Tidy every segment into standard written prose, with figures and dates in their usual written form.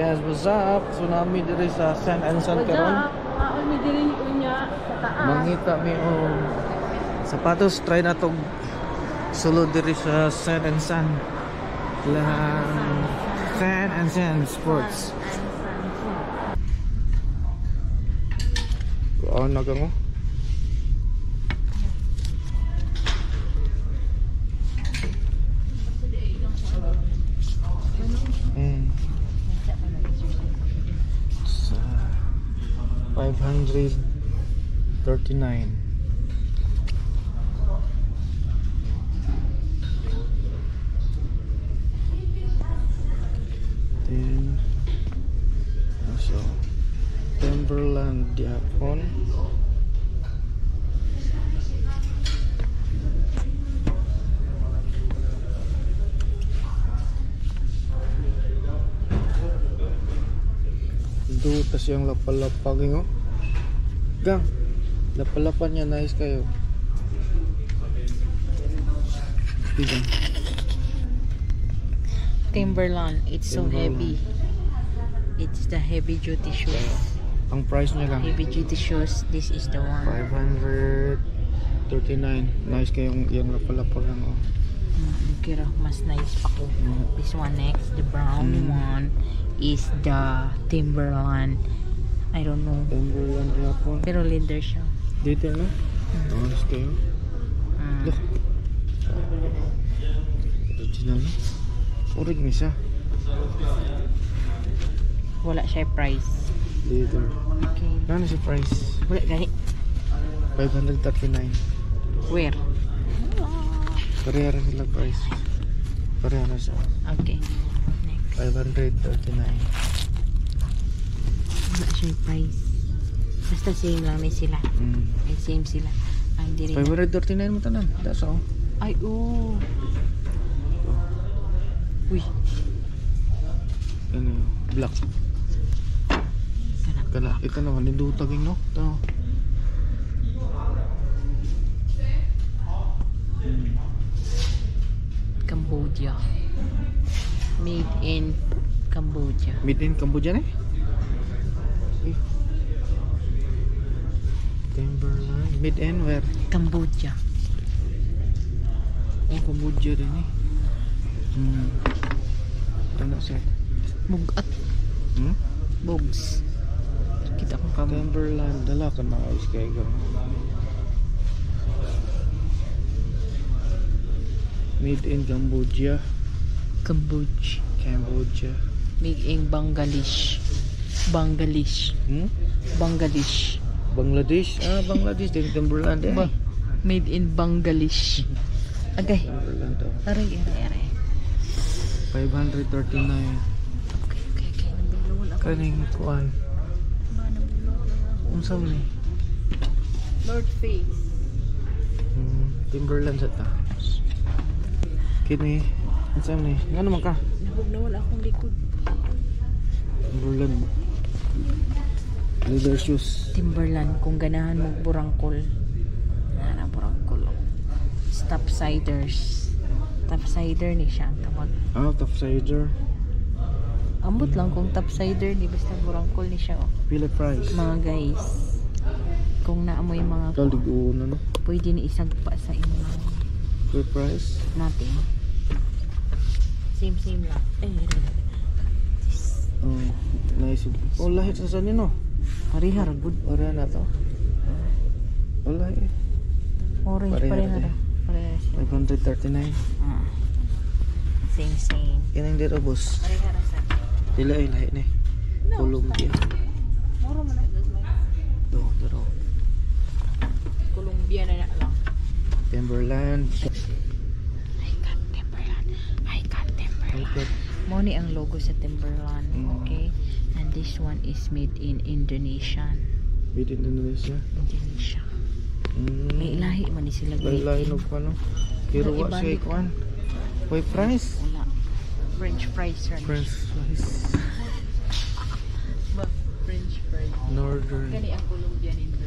Yes, what's up? So nami diri sa San and San karon. Maon mi diri unya sa taas. Mangita mi og sapatos, try na tog sulod diri sa San and San. Lang San and San Sports. Kuan na ka mo? Sa 539. Then so Timberland Diapon. Do tas yung lapalapag oh. Gang, lapalapan niya, nice kayo. Tigang. Timberland, it's so Timberland. Heavy. It's the heavy duty shoes. Ang price niya lang Heavy duty shoes, this is the one. 539. Nice kayong yung lapalapag lang oh. Pero mas nice pa ko. This one next, the brown one is the Timberland. I don't know. Timberland Diapon. Pero leather siya. Dito na? Nice kayo. Look. Original no? Orig ni siya. Wala siya price. Leather. Okay. Ano si price? Wala gani. 539. Where? Pareha rin sila price. Pareha na siya. Okay. Next. 539. Wala siya price. Basta same lang ni sila. Ay, same sila. Ay, hindi rin. 539 mo tanan. That's all. Ay, oo. Uy. Ano yun? Black. Kana. Kana. Ito naman. Nindutaging no? Ito. Cambodia. Made in Cambodia. Made in Cambodia na eh? Eh. Timberland. Made in where? Cambodia. Oh, Cambodia din eh. Ano siya? Bugat. Hmm? Bugs. Kita ko kamo. Timberland. Dala ka na ayos kayo. Made in Cambodia. Cambodia. Cambodia. Made in Bangladesh. Bangladesh. Hmm? Bangladesh. Bangladesh? Ah, Bangladesh din Timberland eh. Made in Bangladesh. Agay. Timberland oh. Aray, aray, aray. 539. Okay. Nabulungan ako. Kaning kuan. Ba, nabulungan ako. Unsa man ni? North Face. Timberland sa ta. Kini unsa man ni? Ngano man ka? Nahog naman akong likod. Timberland. Leather shoes. Timberland, kung ganahan mo burangkol. Nana burangkol. Oh. Topsiders. Topsider ni siya ang tawag. Ah, topsider. Ambot lang kung topsider ni basta burangkol ni siya. Oh. Pila price? Mga guys, kung naamoy mga Kalig no? Pwede ni isagpa sa inyong Pila price? Natin. Same same lang. Eh, Oh, nice. Oh, lahit sa sanin no. Parehara good. Ora na to. Oh, lahi. Orange Parehara parehara. eh. Parehara siya. 539. Ah. Same same. Kinang dito boss. Parehara sa. Dili ay lahi ni. Columbia. Muro man na gagmay. Do, dito. Columbia na na lang. Timberland. I got Timberland. I got Timberland. Okay. Mo ni ang logo sa Timberland, okay? And this one is made in Indonesia. Made in Indonesia. Indonesia. May ilahi man ni sila. Lahi no pa no. Pero wa Iba siya ni- kuan. Way price? Wala. French fries ra ni siya. French fries. Ba, French fries. Northern. Kani ang Columbia nindo.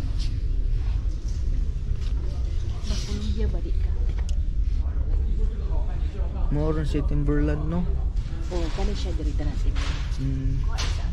Ba Columbia ba di ka? More si Timberland no. Oh, kani siya diri tanan Timberland. Kuha isa.